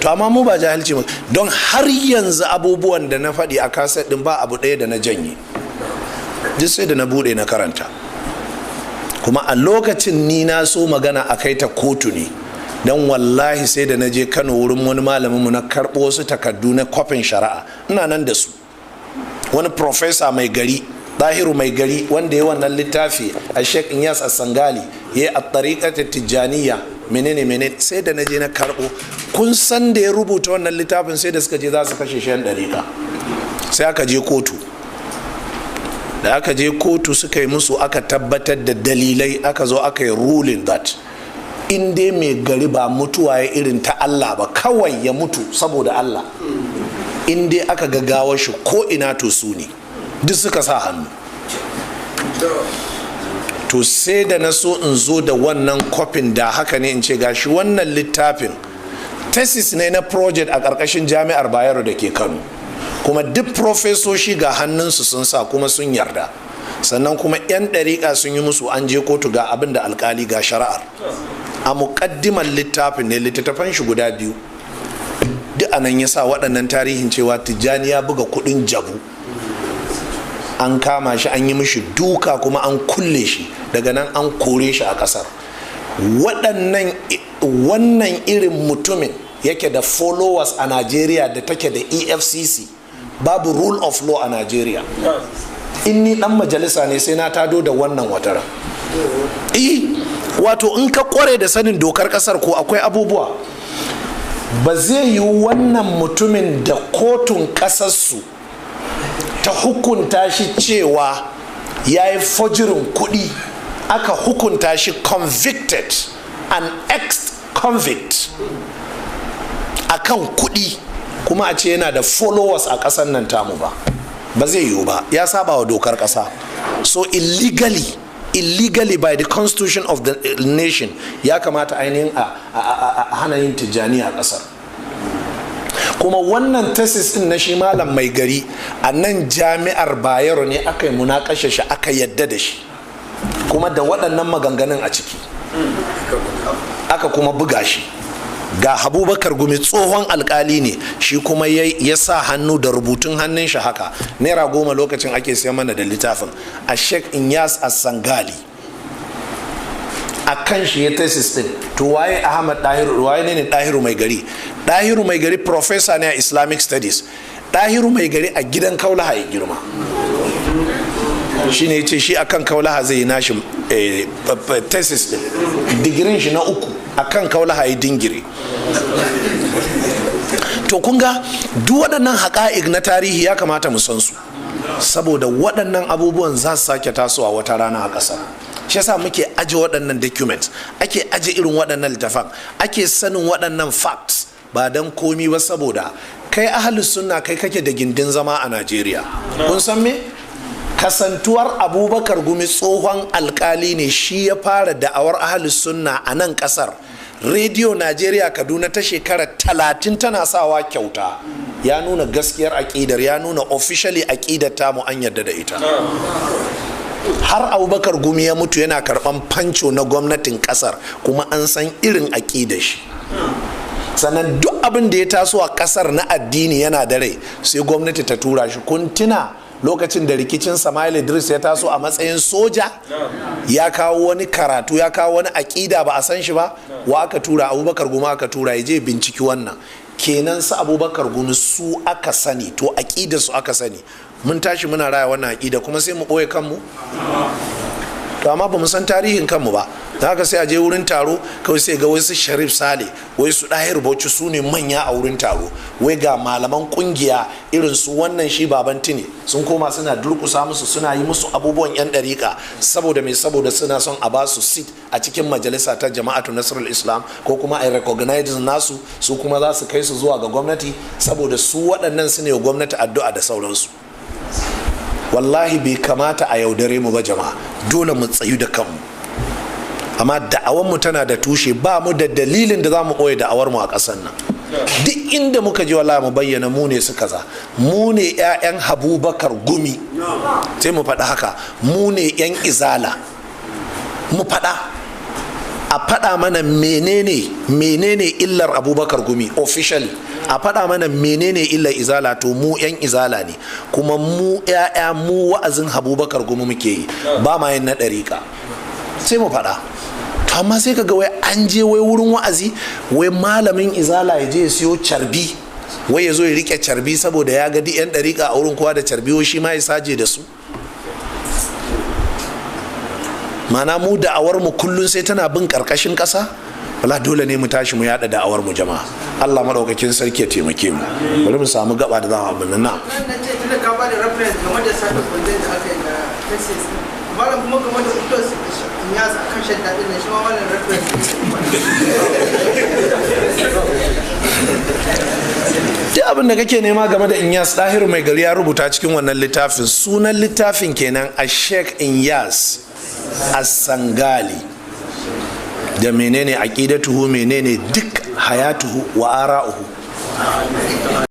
To amma mu ba jahilci mu don har yanzu abubuwan da na faɗi a kaset ɗin ba abu ɗaya da na janye, duk sai da na buɗe na karanta. Kuma a lokacin ni na so magana a kai ta kotu ne, don wallahi sai da na je Kano wurin wani malaminmu na karɓo wasu takardu na kwafin shari'a, ina nan da su. Wani profesa mai gari, Dahiru Mai Gari, wanda ya wannan littafi a Sheikh Inyas Sangali ya yi a tariƙatar Tijjaniya menene menene, sai da na je na karɓo. Kun san da ya rubuta wannan littafin sai da suka je za su kashe shi yan ɗariƙa, sai aka je kotu. Da aka je kotu suka yi musu, aka tabbatar da dalilai, aka zo aka yi ruling that in dai Mai Gari ba mutuwa ya irin ta Allah ba, kawai ya mutu saboda Allah, in dai aka gaggawa shi ko ina, to su ne duk suka sa hannu. To sai da na so in zo da wannan kwafin da haka ne in ce gashi wannan littafin thesis ne na project a ƙarƙashin Jami'ar Bayero da ke Kano, kuma duk profesoshi ga hannunsu sun sa kuma sun yarda. Sannan kuma 'yan ɗariƙa sun yi musu, an je kotu, ga abin da alkali, ga shari'ar a muƙaddimar littafin ne. Littattafan shi guda biyu duk anan ya sa waɗannan tarihin cewa Tijjani ya buga kuɗin jabu, an kama shi, an yi mishi duka, kuma an kulle shi, daga nan an kore shi a ƙasar. Waɗannan wannan irin mutumin yake da followers a Najeriya da take da EFCC, babu rule of law a Najeriya. In ni dan majalisa ne, sai na tado da wannan wataran. Eh, wato in ka kware da sanin dokar kasar ko akwai abubuwa ba zai yi wannan mutumin da kotun kasarsu ta hukunta shi cewa ya yi fojirin kuɗi, aka hukunta shi, convicted, an ex-convict akan kuɗi, kuma a ce yana da followers a ƙasar nan tamu ba, ba zai yiwu ba. Ya saba wa dokar ƙasa. So illegally, by the constitution of the nation, ya kamata ainihin a hana yin Tijjani a ƙasar. Kuma wannan thesis din na shi malam Mai Gari, a nan Jami'ar Bayero ne aka yi munakashe shi, aka yadda da shi, kuma da waɗannan maganganun a ciki aka kuma buga shi. Ga Abubakar Gumi, tsohon alkali ne shi, kuma ya sa hannu da rubutun hannun shi haka. ₦10 lokacin ake siyan mana da littafin a Sheikh Inyas Sangali, a kan shi ya thesis din. To waye Ahmad Dahiru? Waye ne Dahiru Mai Gari? Dahiru Mai Gari professor ne a Islamic studies. Dahiru Mai Gari a gidan Kaulaha ya girma. Shi ne ya ce shi akan Kaulaha zai yi nashi thesis din, digirin shi na uku akan Kaulaha ya dingire. To kun ga duk waɗannan haƙa'iq na tarihi ya kamata mu san su, saboda waɗannan abubuwan za su sake tasowa wata rana a ƙasar. Shi yasa muke aje waɗannan documents, ake aje irin waɗannan littafan, ake sanin waɗannan facts, ba don komi ba saboda kai ahalus sunna, kai kake da gindin zama a Najeriya. Kun san me? Kasantuwar Abubakar Gumi tsohon alkali ne, shi ya fara da'awar ahalus sunna a nan kasar. Rediyo Najeriya Kaduna ta shekara 30 tana sawa kyauta, ya nuna gaskiyar aƙidar, ya nuna officially aƙidar tamu an yarda da ita. Har Abubakar Gumi ya mutu yana karban fanco na gwamnatin kasar, kuma an san irin aƙidar shi. Sannan duk abin da ya taso a kasar na addini, yana da rai sai gwamnati ta tura shi. Kun tuna lokacin da rikicin Sama'il Idris ya taso, a matsayin soja ya kawo wani karatu, ya kawo wani aƙida ba a san shi ba, wa aka tura? Abubakar Gumi aka tura ya je binciki wannan. Kenan su Abubakar Gumi su aka sani, to aƙida su aka sani. Mun tashi muna raya wannan aƙida, kuma sai mu ɓoye kanmu. To amma ba mu san tarihin kanmu ba. Da haka sai a je wurin taro kawai, sai ga wasu Sharif Sale, wai su Dahir Bauchi, su ne manya a wurin taro. Wai ga malaman kungiya irin su wannan shi Baban Tini, sun koma suna durkusa musu, suna yi musu abubuwan yan dariƙa. Saboda mai? Saboda suna son a ba su seat a cikin majalisa ta Jama'atu Nasrul Islam, ko kuma a recognize nasu, su kuma za su kai su zuwa ga gwamnati, saboda su waɗannan su ne gwamnati addu'a da sauransu. Wallahi bai kamata a yaudare mu ba jama'a. Dole mu tsayu da kanmu. Amma da'awar mu tana da tushe, ba mu da dalilin da za mu ɓoye da'awar mu a ƙasar nan. Duk inda muka ji, wallahi mu bayyana mu ne su kaza, mu ne 'ya'yan Habubakar Gumi, sai mu faɗa haka. Mu ne 'yan Izala, mu faɗa. A faɗa mana menene menene illar Abubakar Gumi officially, a faɗa mana menene illar Izala. To mu 'yan Izala ne, kuma mu 'ya'ya mu wa'azin Abubakar Gumi muke yi, ba ma yin na ɗariƙa, sai mu faɗa. To amma sai ka ga wai an je wai wurin wa'azi, wai malamin Izala ya je ya siyo carbi, wai ya zo ya rike carbi saboda ya ga duk 'yan ɗariƙa a wurin kowa da carbi, shi ma ya saje da su. Mana mu da'awar mu kullun sai tana bin karkashin ƙasa. Wala dole ne mu tashi mu yada da'awar mu, jama'a. Allah madaukakin sarki ya taimake mu. Bari mu samu gaba da zamu abin nan. Nan na ce tunda ka bada reference game da sake kwanzon da aka yi na thesis, malam, kuma game da utos ya akan shan daɗin nan, shi ma malam reference. Duk abin da kake nema game da Inyas, Dahiru Mai Gari ya rubuta cikin wannan littafin. Sunan littafin kenan, a Sheikh Inyas As-Sangali da menene aqidatuhu, menene duk hayatuhu wa ara'uhu.